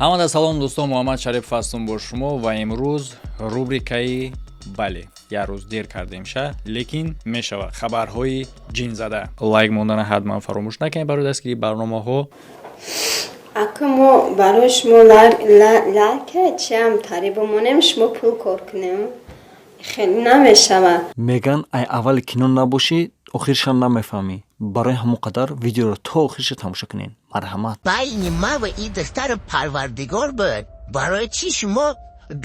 Ҳамада салом, дӯстон, Муҳаммад Шарипов ҳастам бо шумо ва имрӯз рубрикаи, бале, як рӯз дер кардем ша, лекин мешавад, хабарҳои ҷинзада. Лайк мондана ҳатман фаромӯш накунед барои дастгирии барномаҳо. Ака, мо барои шумо лайка чиам тари бимонем, шумо пул кор кунем, хеле намешавад. Меган, ай аввали кино набошӣ, охиршам намефаҳмӣ. Барои ҳамон қадар видеоро то охирша тамошо кунед, марҳамат. Байни ма ва ин духтари Парвардигор буд. Барои чӣ шумо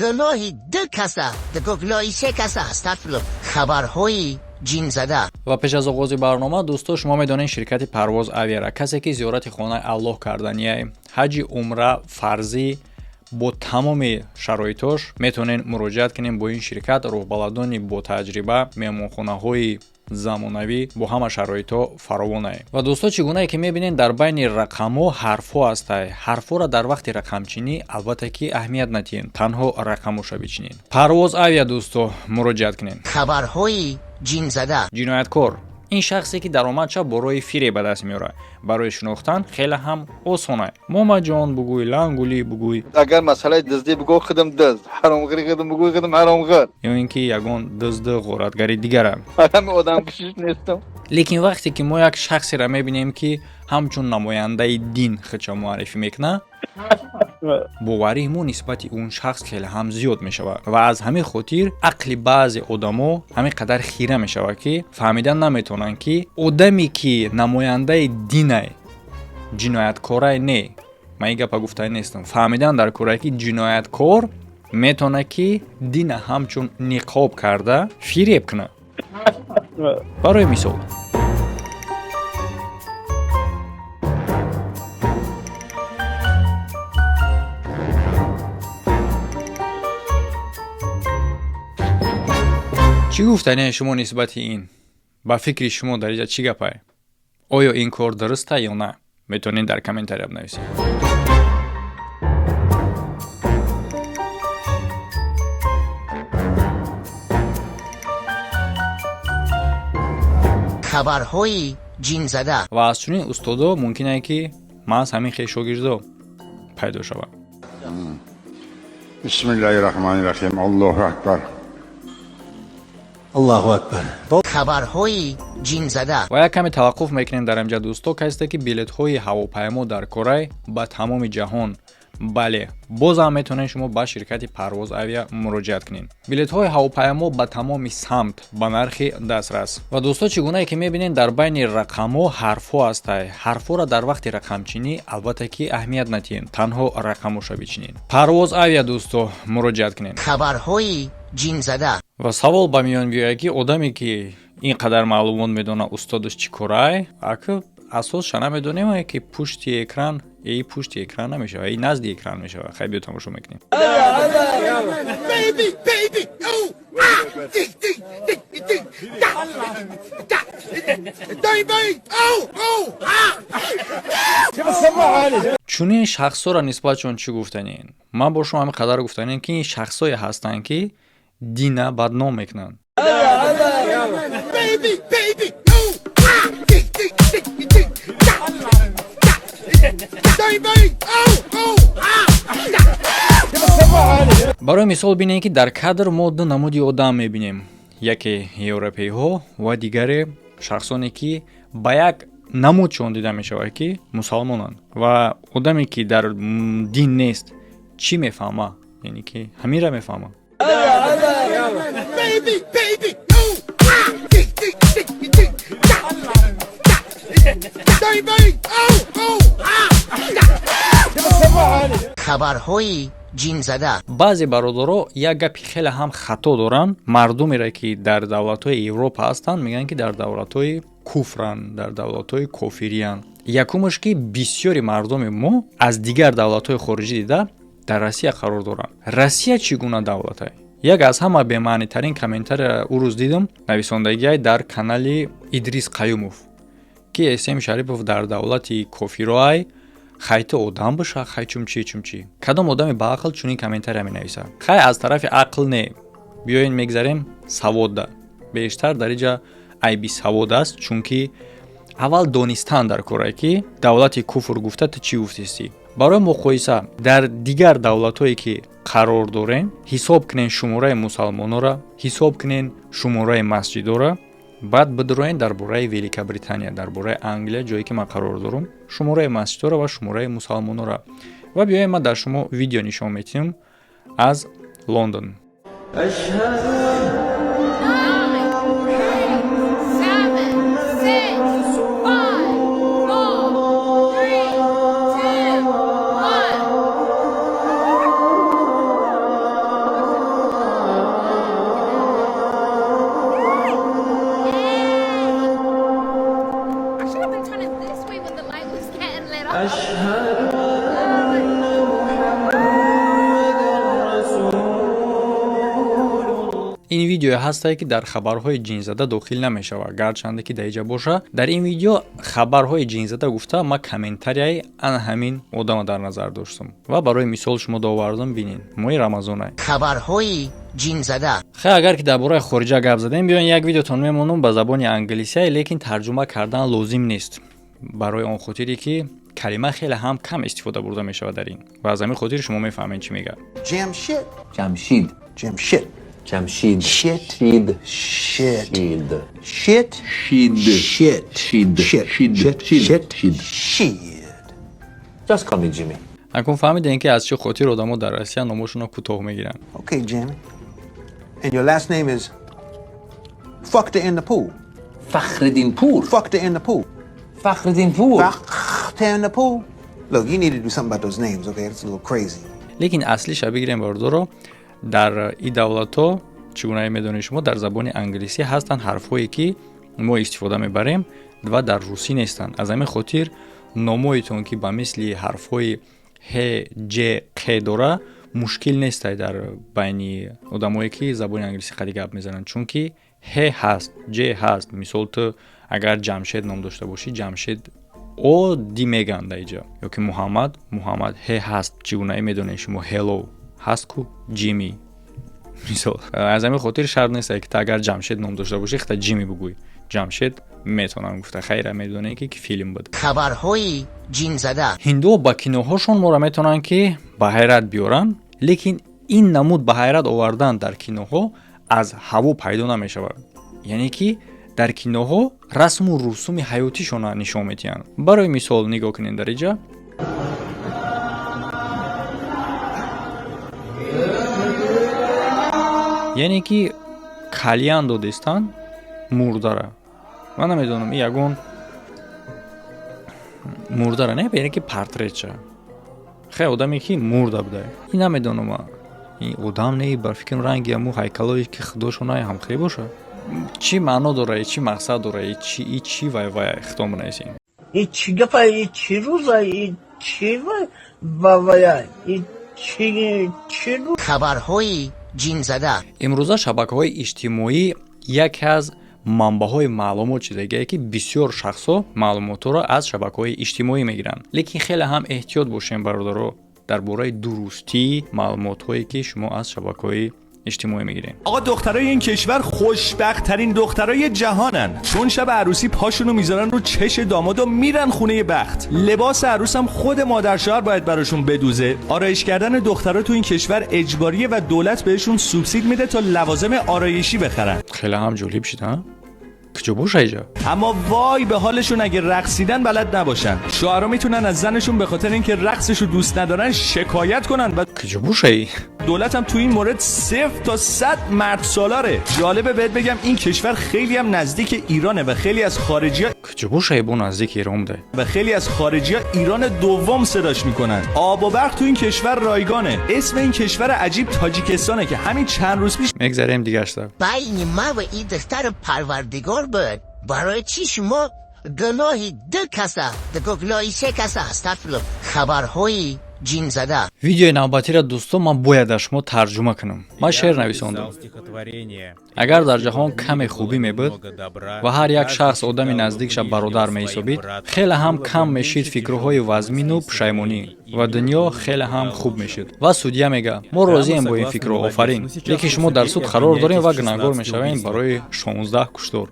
гуноҳи ду каса, гуноҳи се каса? Астағфирулло. Хабарҳои ҷинзада. Ва пеш аз оғози барнома, дӯсто, шумо медонед, ширкати Парвоз Авиара, касе ки зиёрати хонаи Аллоҳ кардания, ҳаҷи умра фарзӣ бо тамоми шароитош, метавонед муроҷиат кунем бо ин ширкат. Роҳбаладони ботаҷриба, меҳмонхонаҳои замонавӣ бо ҳама шароитҳо фаровонае. Ва дӯсто, чӣ гунае ки мебинед, дар байни рақамҳо ҳарфҳо ҳастай. Ҳарфҳоро дар вақти рақамчинӣ албатта ки аҳамият надиҳед, танҳо рақамоша бичинед. Парвоз Авиа, дӯсто, муроҷиат кунед. Хабарҳои ҷинзада. Ҷинояткор ин шахсе ки даромадша бо роҳи фиреб ба даст меорад, барои шинохтан хеле ҳам осона. Момаҷон бугӯй, лангулӣ бугӯй, Агар масъалаи дуздӣ бугӯ, худам дузд, ҳаромғирӣ худам бугӯй, худам ҳаромғир. Ё ин ки ягон дузду ғоратгари дигара. Ҳами одамкушиш нестам. Лекин вақте ки мо як шахсеро мебинем, ки ҳамчун намояндаи дин худша муаррифӣ мекунад, боварии мо нисбати он шахс хеле ҳам зиёд мешавад. Ва аз ҳамин хотир ақли баъзе одамо ҳамин қадар хира мешавад, ки фаҳмида наметавонанд, ки одаме ки намояндаи динай, ҷинояткорай не. Ман ин гапа гуфтани нестам. Фаҳмидан дар корае, ки ҷинояткор метавонад, ки дина ҳамчун ниқоб карда фиреб кунад. Барои мисол, чӣ гуфтанияи шумо нисбати ин? Ба фикри шумо, дар инҷа чӣ гапае? Оё ин кор дуруста ё на? Метавонед дар комментария бинависед. Хабарҳои ҷинзада. Ва аз чунин устодо мумкин ае, ки маҳз ҳамин хел шогирдо пайдо шавад. Бисмиллаҳи раҳмани раҳим. Аллоҳу акбар. Аллоҳу акбар. Хабарҳои ҷинзада. Ва як каме таваққуф мекунем дар инҷа, дӯсто. Касте ки билетҳои ҳавопаймо дар корай ба тамоми ҷаҳон, бале, бозам метавонед шумо ба ширкати Парвоз Авиа муроҷиат кунед. Билетҳои ҳавопаймо ба тамоми самт ба нархи дастрас. Ва дӯсто, чӣ гунае ки мебинед, дар байни рақамҳо ҳарфҳо ҳастай. Ҳарфҳоро дар вақти рақамчинӣ албатта ки аҳамият надиҳед, танҳо рақамоша бичинед. Парвоз Авиа, дӯсто, муроҷиат кунед. Хабарҳои ҷинзада. Ва савол ба миён биёяд, ки одаме ки ин қадар маълумот медонад, устодаш чӣ корай? Ака, асосша намедонем, ки пушти экран, и пушти экран намешавад, и назди экран мешавад. Хай, биё, тамошо мекунем. Baby, baby, oh, ah, ding, ding, ding, ding, da, da, baby, oh, oh, ah. Чунин шахсҳоро нисбатшон чӣ гуфтанед? Ман бо шумо ҳамин қадар гуфтанем, ки ин шахсҳое ҳастанд, ки дина бадном мекунанд. Baby, baby, oh, ah, ding, ding, ding, ding, da, da, baby, oh, oh, ah. Барои мисол, бинем, ки дар кадр мо ду намуди одам мебинем: яке европейҳо ва дигаре шахсоне, ки ба як намудшон дида мешавад, ки мусалмонанд. Ва одаме ки дар дин нест, чӣ мефаҳма? Яъне ки ҳаминра мефаҳма. Baby, baby, oh, ah, ding, ding, ding, ding, da, da, baby, oh, oh, ah. Хабарҳои ҷинзада. Баъзе бародаро як гапи хеле ҳам хато доранд. Мардумере ки дар давлатҳои Европа ҳастанд, мегӯянд, ки дар давлатҳои куфранд, дар давлатҳои кофириянд. Якумаш, ки бисёри мардуми мо аз дигар давлатҳои хориҷӣ дида дар Россия қарор доранд. Россия чӣ гуна давлате? Як аз ҳама бемаънитарин комментария ӯ рӯз дидам, нависондагиай дар канали Идрис Қаюмов, ки Эсем Шарипов дар давлати кофироай, хайта одам боша, хай, чумчи чумчи. Кадом одами ба ақл чунин комментария менависад? Хай, аз тарафи ақл не, биёен, мегзарем саводда. Бештар дар инҷа айби савод аст, чунки аввал донистан дар корае, ки давлати куфр гуфта ту чӣ гуфтистӣ. Барои муқоиса, дар дигар давлатҳое ки қарор дорем, ҳисоб кунен шумораи мусалмонора, ҳисоб кунен шумораи масҷидора, баъд бидроен дар бораи Великобритания, дар бораи Англия, ҷое ки ман қарор дорам, шумораи масҷидора ва шумораи мусалмонора. Ва биёем, ман дар шумо видео нишон метиҳам аз Лондон. 7, 6, 5, 4, 3, 2, 1. I should have been turning this way when the light was getting lit up. Ин видеое ҳастае, ки дар хабарҳои ҷинзада дохил намешавад, гарчанде ки дар иҷа боша. Дар ин видео хабарҳои ҷинзада гуфта, ман комментарияи ана ҳамин одама дар назар доштам ва барои мисол шумо довардам. Бинен, моҳи Рамазонай. Хабарҳои ҷинзада. Хай, агар ки дар бораи хориҷа гап задем, биён як видеотон мемонам ба забони англисия, лекин тарҷума кардан лозим нест, барои он хотире ки калима хеле ҳам кам истифода бурда мешавад дар ин ва аз ҳамин хотир шумо мефаҳмед, чӣ мегӯяд. Jamshid. Jamshid. Jamshid. Jamshid. Shit. Shid. Shit. Shid. Shit. Shid. Shit. Shid. Shit. Shid. Shit. Shid. Shit. Shid. Shit. Just call me Jimmy. Акун фаҳмидем, ки аз чӣ хотир одамо дар Россия номошонро кӯтоҳ мегиранд. Okay, Jimmy. And your last name is Fucked in the pool. Fakhreddin Poor. Fucked in the pool. Fakhreddin Poor. Fucked in the pool. Look, you need to do something about those names, okay? It's a little crazy. Лекин аслиша бигирем, бародаро, дар ин давлатҳо, чӣ гунае медонед шумо, дар забони англисӣ ҳастанд ҳарфҳое, ки мо истифода мебарем ва дар русӣ нестанд. Аз ҳамин хотир номоитон, ки ба мисли ҳарфҳои ҳ, ҷ, қ дора, мушкил нестай дар байни одамое, ки забони англисӣ қади гап мезананд, чунки ҳ ҳаст, ҷ ҳаст. Мисол, ту агар Ҷамшед ном дошта бошӣ, Ҷамшед оддӣ мегӯянд дар иҷа, ё ки Муҳаммад, Муҳаммад, ҳ ҳаст. Чӣ гунае медонед шумо, hello ҳаст ку, Ҷими, мисол. Аз ҳамин хотир шарт нест, ки ту агар Ҷамшед ном дошта бошӣ, хата Ҷими бигӯй. Ҷамшед метавонам гуфта. Хайра, медонем, ки филм буд. Хабарҳои ҷинзада. Ҳиндуо ба киноҳошон моро метавонанд, ки ба ҳайрат биёранд, лекин ин намуд ба ҳайрат овардан дар киноҳо аз ҳаво пайдо намешавад, яъне ки дар киноҳо расму русуми ҳаётишона нишон медиҳанд. Барои мисол, нигоҳ кунед дар иҷа. Яъне ки кальян додестанд мурдара. Ман намедонам, и ягон мурдара не, яъне ки портретча, хе одаме, ки мурда буда. И намедонам, ин одам не, бар фикрам, ранги аму ҳайкалое, ки худошона ҳамхеле боша. Чӣ маъно дора, чӣ мақсад дора, чи и чӣ вай вай хитом бинависем? И чӣ гапа, и чӣ рӯза, и чӣ вая, и чӣ рӯз? Хабарҳои ҷинзада. Имрӯза шабакаҳои иҷтимоӣ яке аз манбаъҳои маълумот чизагие, ки бисёр шахсҳо маълумотҳоро аз шабакаҳои иҷтимоӣ мегиранд. Лекин хеле ҳам эҳтиёт бошем, бародаро, дар бораи дурустии маълумотҳое, ки шумо аз шабакаҳои иҷтимоӣ мегирем. آقا، دخترای این کشور خوشبخت ترین دخترای جهانن، چون شب عروسی پاشونو میذارن رو چش داماد و میرن خونه بخت. لباس عروس هم خود مادر شوهر باید براشون بدوزه. آرایش کردن دخترا تو این کشور اجباریه و دولت بهشون سوبسید میده تا لوازم آرایشی بخرن. خیلی هم جالب شد ها. کجا باشه اینجا؟ اما وای به حالشون اگه رقصیدن بلد نباشن. شوهرا میتونن از زنشون به خاطر اینکه رقصشو دوست ندارن شکایت کنن و کجا باشه؟ دولت هم تو این مورد 0 تا 100 مرد سالاره. جالبه بهت بگم این کشور خیلی هم نزدیک ایرانه و خیلی از خارجی کجا باشه بو نزدیک ایران بوده؟ و خیلی از خارجی ها ایران دوم صداش میکنن. آب و برق تو این کشور رایگانه. اسم این کشور عجیب تاجیکستانه که همین چند روز پیش میگذریم دیگه اشتا. بین ما و این دختر پروردگار بود. برای چی شما گناهی دو کسا گناهی سه کسا. استغفرالله. خبرهای ҷинзада. Видеои навбатиро, дӯстон, ман бояд дар шумо тарҷума кунам. Ман шеър нависондам. Агар дар ҷаҳон каме хубӣ мебуд ва ҳар як шахс одами наздикша бародар меҳисобид, хеле ҳам кам мешид фикрҳои вазмину пушаймонӣ ва дунё хеле ҳам хуб мешуд. Ва судья мега: мо розием бо ин фикрро, офарин, лекин шумо дар суд қарор дорем ва гунаҳгор мешавем барои 16 куштор.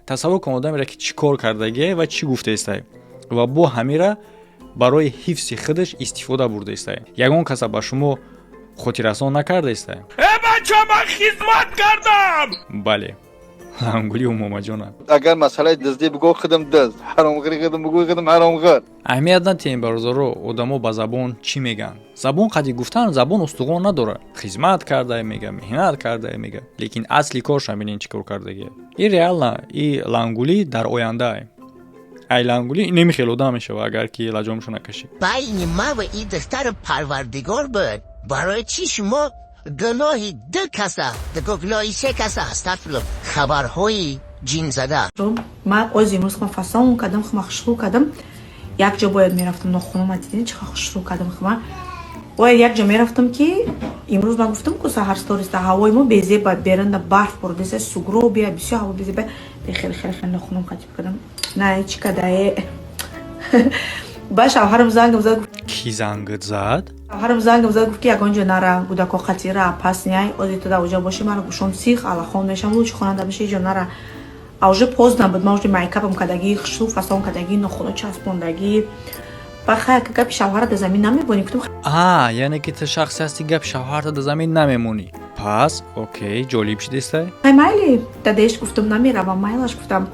Тасаввур кун, одамеро ки чӣ кор кардагие ва чӣ гуфтаистай, ва бо ҳамира барои ҳифзи худаш истифода бурдаистай. Ягон каса ба шумо хотиррасон накардаистай? Э, бача, ман хизмат кардам. Бале, Лангули Умомаҷона. Агар масъалаи дуздӣ бигӯ, худам дузд, ҳаромғирӣ худам бигӯ, худам ҳаромғир. Аҳамият натиҳем, бародаро, одамо ба забон чӣ мегӯянд. Забон қади гуфтан, забон устуғон надорад. Хизмат кардае мега, меҳнат кардае мега, лекин асли корша бинен, чӣ кор кардагия. И реально и Лангулӣ дар ояндае, ай Лангулӣ немихел одам мешава, агар ки лаҷомшо накашӣ. Байни ма ва ин духтари Парвардигор буд. Барои чӣ шумо гуноҳи ду каса, гуноҳи се каса, астағфируллоҳ, хабарҳои ҷинзада. Ман оз имрӯз хума фасон кардам, хума хушрӯ кардам. Як ҷо бояд мерафтам. Нохунума дидин, чӣ хушрӯ кардам хума. Бояд як ҷо мерафтам, ки имрӯз ман гуфтам ку, саҳар сториста, ҳавои мо безеба, беранда барф бордеса, сугробия, бисёр ҳаво безеба. Хеле, хеле, хеле нохунум хатиб кардам. На, чӣ кардае? Ба шавҳарам зангам зад. Кӣ зангат зад? Шавҳарам зангам зад, гуфт, ки ягон ҷо нара, кӯдако қатира пас няй, ози ту да уҷа боши, мара гӯшом сих алахон мешам, лучше хонанда биши, иҷо нара. А уже поздно буд, ман уже мейкапам кардагӣ, хушрӯ фасон кардагӣ, нохуно часпондагӣ. Ба хай, гапи шавҳара да замин намебонӣ, гуфтам. А, яъне ки ту шахсе ҳасти, гапи шавҳарта да замин намемонӣ. Пас окей, ҷолиб шидистай. Хай, майли, дадеш, гуфтам, намеравам, майлаш, гуфтам.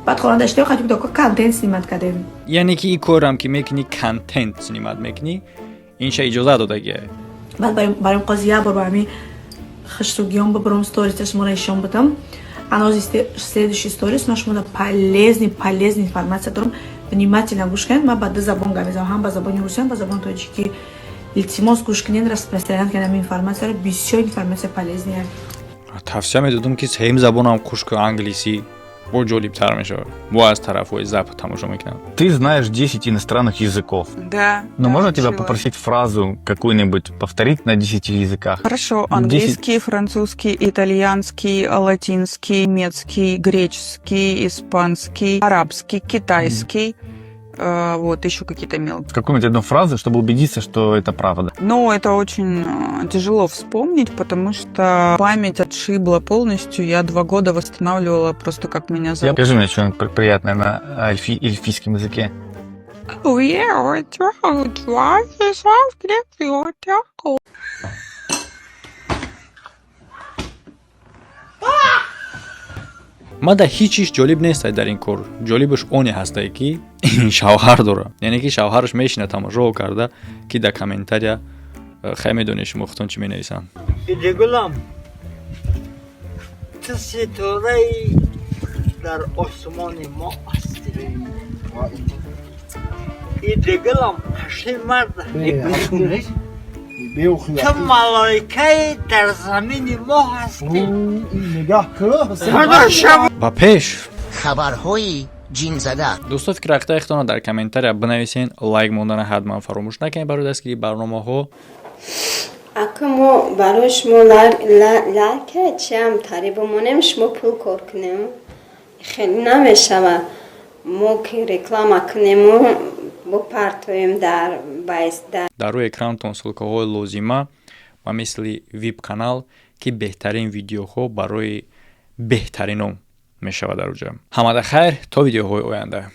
Баъд хона даштем, хати кӯдако контент снимать кардем. Яъне ки ин корам ки мекунӣ, контент снимать мекунӣ, инша иҷоза додагия? Баъд барои қози як бор ба ҳами хушрӯгиён бибурам, сториса шуморо ишон будам. Анози следующий сторис ман шуморо полезный, полезный информация дорам. Внимательно гӯш кунед. Ман ба ду забон гап мезанам, ҳам ба забони русӣ, ҳам ба забони тоҷикӣ. Илтимос, гӯш кунед, распространять кунед ҳамин информацияро. Бисёр информация полезная. Тавсия медодам, ки сеюм забонам хуш ку, англисӣ, бо ҷолибтар мешавад, бо аз тарафҳои запад тамошо мекунам. Ты знаешь 10 иностранных языков. Да. Но да, можно тебя учила. попросить фразу какую-нибудь повторить на 10 языках? Хорошо. Английский, французский, итальянский, латинский, немецкий, греческий, испанский, арабский, китайский. Вот, еще какие-то мелкие. Какую-нибудь одну фразу, чтобы убедиться, что это правда. Но это очень тяжело вспомнить, потому что память отшибла полностью. Я 2 года восстанавливала просто, как меня зовут. Скажи мне что-нибудь приятное на эльфийском языке. Oh, yeah, it's right. Мада ҳеҷ чиз ҷолиб нестай дар ин кор. Ҷолибаш оне ҳастай, ки ин шавҳар дора, яъне ки шавҳараш мешина тамошо карда, ки дар комментария хай, медонед шумо худтон чӣ менависанд. Гулам, ту ситораи дар осмони мо ҳастӣ. Идигулам, қаши мард, ту малоикаи дар замини мо ҳастӣ. Ба пеш. Хабарҳои ҷинзада. Дӯсто, фикр ақидаи худтонро дар комментария бинависен. Лайк мондана ҳатман фаромӯш накунед барои дастгирии барномаҳо. Ака, мо барои шумо лайка чиам тари бимонем, шумо пул кор кунем, хеле намешава. Мо ки реклама кунему, бупартоем дар байс дар Дар рӯи экранатон ссылкаҳои лозима ва мисли вип канал, ки беҳтарин видеоҳо барои беҳтаринон мешавад дар уҷа. Ҳамада хайр, то видеоҳои оянда.